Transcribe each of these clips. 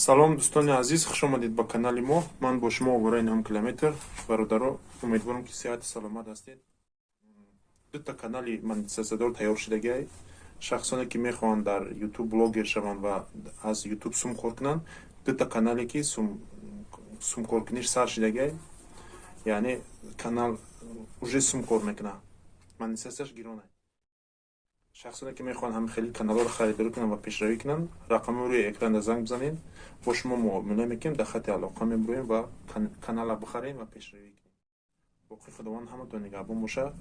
Салом, дӯстони азиз, хуш омадед ба канали мо. Ман бо шумо овораи нӯҳум километр. Бародаро, умедворам, ки сеҳати саломат ҳастед. Дута канали монетизатсиядор тайёр шудагиай. Шахсоне, ки мехоҳанд дар Ютуб блогер шаванд ва аз Ютуб сум кор кунанд, дута канале, ки сумкоркуниш сар шудагиай, яъне канал уже сум кор мекунад, монетизатсияш гиронай. Шахсоне, ки мехоҳанд ҳами хели каналҳоро харидорӣ кунанд ва пешравӣ кунанд, рақами рӯи экранда занг бизанед, бо шумо муомила мекунем, дар хати алоқа мебуроем ва канала бихарем ва пешравӣ кунем. Боқӣ Худованд ҳаматон нигаҳбон боша.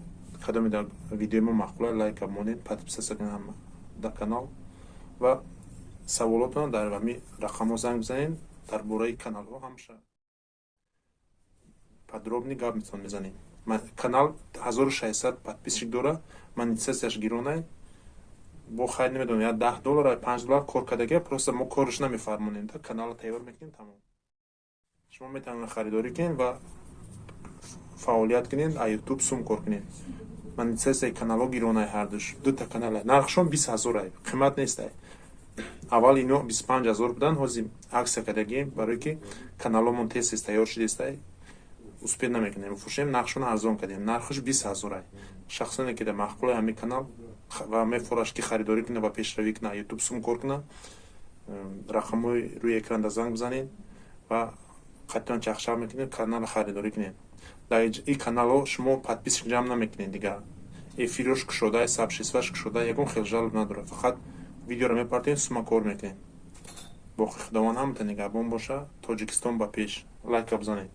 Кадоме дар видеои мо маъқула, лайка монед, подписаться кунед ҳама дар канал ва саволотон дар ҳами рақамҳо занг бизанед. Дар бораи каналҳо ҳамаша подробный гап метавон мезанем. Канал 1600 подписчик дора, монетизатсияш гиронай. Бо хайр, намедонам, я 10 доллар, 5 доллар кор кардагия, просто мо корш намефармонем, да каналро тайёр мекунем, тамом. Шумо метавонед харидорӣ кунед ва фаъолият кунед, а Ютуб сум кор кунед. Монетизатсияи каналҳо гиронай, ҳардуш дута канала нархшон 20 000-ай, қимат нестай. Аввал ино 25 000 буданд, ҳозир акция кардагием, барое ки каналҳомон тез тез тайёр шудестай, успеть намекунем фурӯшем, нархшон арзон кардем, нархаш 20 000-ай. Шахсоне, ки дар маъқулаи ҳамин канал ва мефораш, ки харидорӣ кунад ва пешравӣ кунад, Ютуб сум кор кунад, рақамҳои рӯи экранда занг бизанед ва қатъиан чахчах мекунед, каналро харидорӣ кунед. Дар ин каналҳо шумо подписчик ҷамъ намекунед, дигар эфирош кушода, сообществоаш кушода, ягон хел жалоб надорад, фақат видеоро мепартоед, сума кор мекунед. Боқи Худованд ҳамата нигаҳбон боша. Тоҷикистон ба пеш! Лайка бизанед.